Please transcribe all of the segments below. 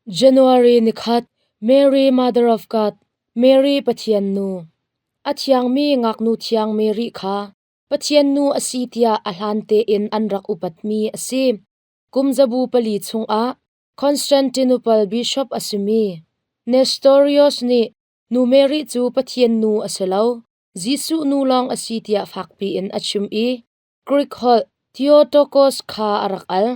January nikhat, Mary Mother of God, Mary Pathian Nu. A thiangmi ngaknu thiang Mary kha Pathian nu a si tiah a hlan tein an rak upatmi a si. Kum zabu pali chungah Constantinople bishop a simi Nestorius nih Nu Mary cu Pathian nu a si lo, Jesuh nu lawng a si tiah fakpi in a chim i Greek holh Theotokos kha a rak al.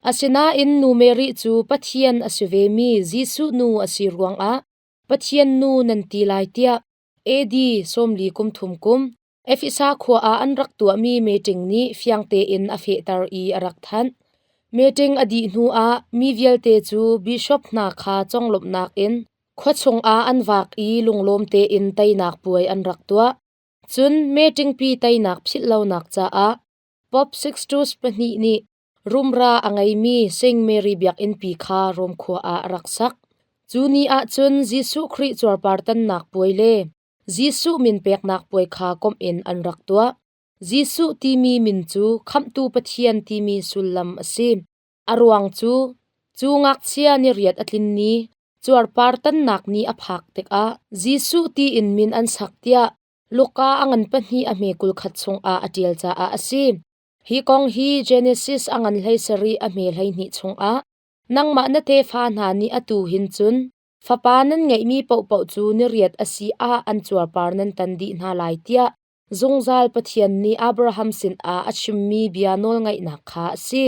Asinain Nu Mary cu Pathian a si vemi Jesuh nu a si ruangah Pathian nu nan ti lai tiah AD 40 kum thum kum Efesa khua ah an rak tuahmi meeting nih fiang tein a fehter i a rak thanh. Meeting a dih hnuah mi vialte cu bishop hna kha conglawmhnak in khua chungah an vak i lunglawm tein teinak puai an rak tuah. Cun meeting pi teinak philh lonak caah Pope Sixtus pahnih nih rumra a ngeimi Saint Mary biakinnpi kha Rom khua ah a rak sak. Cu ni ah cun Jesuh Khrih cuarpar tannak puai le Jesuh min peknak puai kha komh in an rak tuah. Jesuh timi min cu Khamhtu Pathian timi sullam a si. A ruang cu, cu ngakchia ni riat a tlin ni, cuarpar tannak ni a phak tikah Jesuh tiin min an sak tiah Luka a ngan pahnih a hme 21 chungah a ṭial caah a si. Hi kong hi Genesis a ngan 17 a hme 12 chungah nangmah na tefa hna nih atu hin cun fapa nan ngeihmi paohpaoh cu ni riat a si ah an cuarpar nan tan dih hna lai tiah zungzal Pathian nih Abraham sinah a chimmi bia nawlngaihnak kha a si.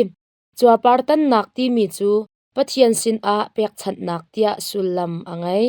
Cuarpar tannak timi cu Pathian sinah pekchanhnak tiah sullam a ngei.